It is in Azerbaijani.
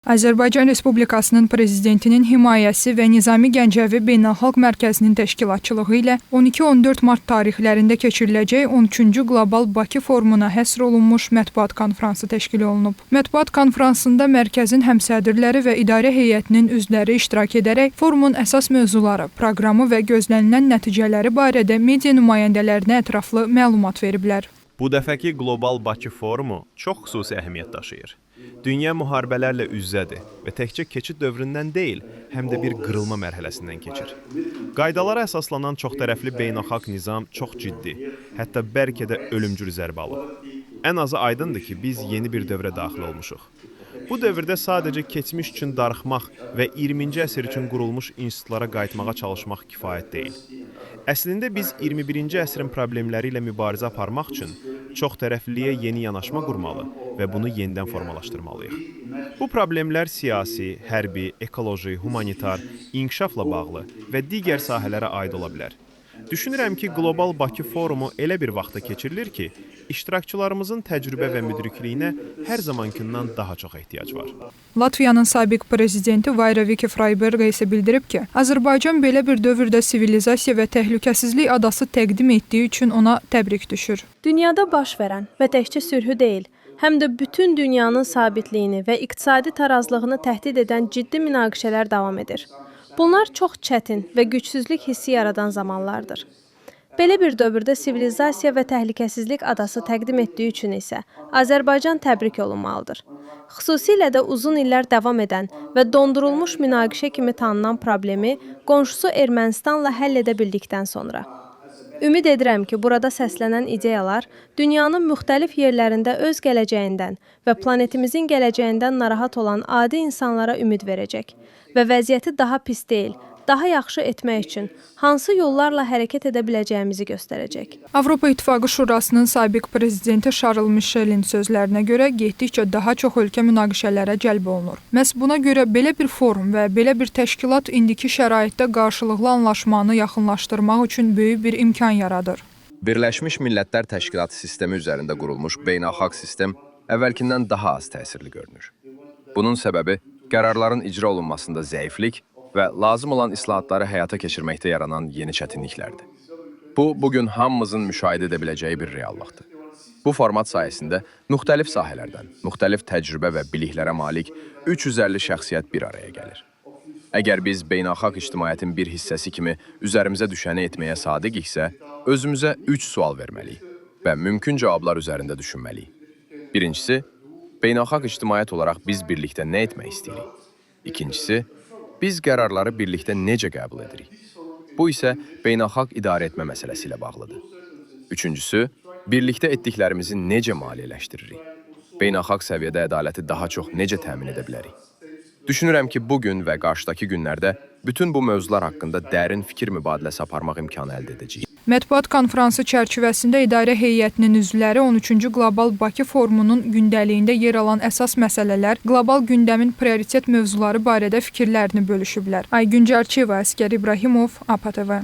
Azərbaycan Respublikasının Prezidentinin himayəsi və Nizami Gəncəvi Beynəlxalq Mərkəzinin təşkilatçılığı ilə 12-14 mart tarixlərində keçiriləcək 13-cü Qlobal Bakı Forumuna həsr olunmuş mətbuat konfransı təşkil olunub. Mətbuat konfransında mərkəzin həmsədrləri və idarə heyətinin üzvləri iştirak edərək forumun əsas mövzuları, proqramı və gözlənilən nəticələri barədə media nümayəndələrinə ətraflı məlumat veriblər. Bu dəfəki Qlobal Bakı Forumu çox xüsusi əhəmiyyət daşıyır. Dünya müharibələrlə üz-üzədir və təkcə keçid dövründən deyil, həm də bir qırılma mərhələsindən keçir. Qaydalara əsaslanan çoxtərəfli beynəlxalq nizam çox ciddi, hətta bəlkə də ölümcül zərbə alıb. Ən azı aydındır ki, biz yeni bir dövrə daxil olmuşuq. Bu dövrdə sadəcə keçmiş üçün darıxmaq və 20-ci əsr üçün qurulmuş institutlara qayıtmağa çalışmaq kifayət deyil. Əslində biz 21-ci əsrin problemləri ilə mübarizə aparmaq üçün çoxtərəfliliyə yeni yanaşma qurmalı və bunu yenidən formalaşdırmalıyıq. Bu problemlər siyasi, hərbi, ekoloji, humanitar, inkişafla bağlı və digər sahələrə aid ola bilər. Düşünürəm ki, Qlobal Bakı Forumu elə bir vaxtda keçirilir ki, iştirakçılarımızın təcrübə və müdrikliyinə hər zamankından daha çox ehtiyac var. Latviyanın sabiq prezidenti Vayra Viki Freiberga isə bildirib ki, Azərbaycan belə bir dövrdə sivilizasiya və təhlükəsizlik adası təqdim etdiyi üçün ona təbrik düşür. Dünyada baş verən və təkcə sülhü deyil, həm də bütün dünyanın sabitliyini və iqtisadi tarazlığını təhdid edən ciddi münaqişələr davam edir. Bunlar çox çətin və gücsüzlük hissi yaradan zamanlardır. Belə bir dövrdə sivilizasiya və təhlükəsizlik adası təqdim etdiyi üçün isə Azərbaycan təbrik olunmalıdır. Xüsusilə də uzun illər davam edən və dondurulmuş münaqişə kimi tanınan problemi qonşusu Ermənistanla həll edə bildikdən sonra. Ümid edirəm ki, burada səslənən ideyalar dünyanın müxtəlif yerlərində öz gələcəyindən və planetimizin gələcəyindən narahat olan adi insanlara ümid verəcək və vəziyyəti daha pis deyil, daha yaxşı etmək üçün hansı yollarla hərəkət edə biləcəyimizi göstərəcək. Avropa İttifaqı Şurasının sabiq prezidenti Şarl Mişelin sözlərinə görə getdikcə daha çox ölkə münaqişələrə cəlb olunur. Məhz buna görə belə bir forum və belə bir təşkilat indiki şəraitdə qarşılıqlı anlaşmanı yaxınlaşdırmaq üçün böyük bir imkan yaradır. Birləşmiş Millətlər Təşkilatı sistemi üzərində qurulmuş beynəlxalq sistem əvvəlkindən daha az təsirli görünür. Bunun səbəbi qərarların icra olunmasında zəiflik və lazım olan islahatları həyata keçirməkdə yaranan yeni çətinliklərdir. Bu, bugün hamımızın müşahidə edə biləcəyi bir reallıqdır. Bu format sayəsində müxtəlif sahələrdən, müxtəlif təcrübə və biliklərə malik 350 şəxsiyyət bir araya gəlir. Əgər biz beynəlxalq ictimaiyyətin bir hissəsi kimi üzərimizə düşəni etməyə sadiqiksə, özümüzə 3 sual verməliyik və mümkün cavablar üzərində düşünməliyik. Birincisi, beynəlxalq ictimaiyyət olaraq biz birlikdə nə etmək istəyirik? İkincisi, biz qərarları birlikdə necə qəbul edirik? Bu isə beynəlxalq idarə etmə məsələsi ilə bağlıdır. Üçüncüsü, birlikdə etdiklərimizi necə maliyyələşdiririk? Beynəlxalq səviyyədə ədaləti daha çox necə təmin edə bilərik? Düşünürəm ki, bu gün və qarşıdakı günlərdə bütün bu mövzular haqqında dərin fikir mübadiləsi aparmaq imkanı əldə edəcəyik. Mətbuat konfransı çərçivəsində idarə heyətinin üzvləri 13-cü Qlobal Bakı Forumunun gündəliyində yer alan əsas məsələlər, qlobal gündəmin prioritet mövzuları barədə fikirlərini bölüşüblər. Aygün Cərçiyeva, Əsgər İbrahimov, APATV.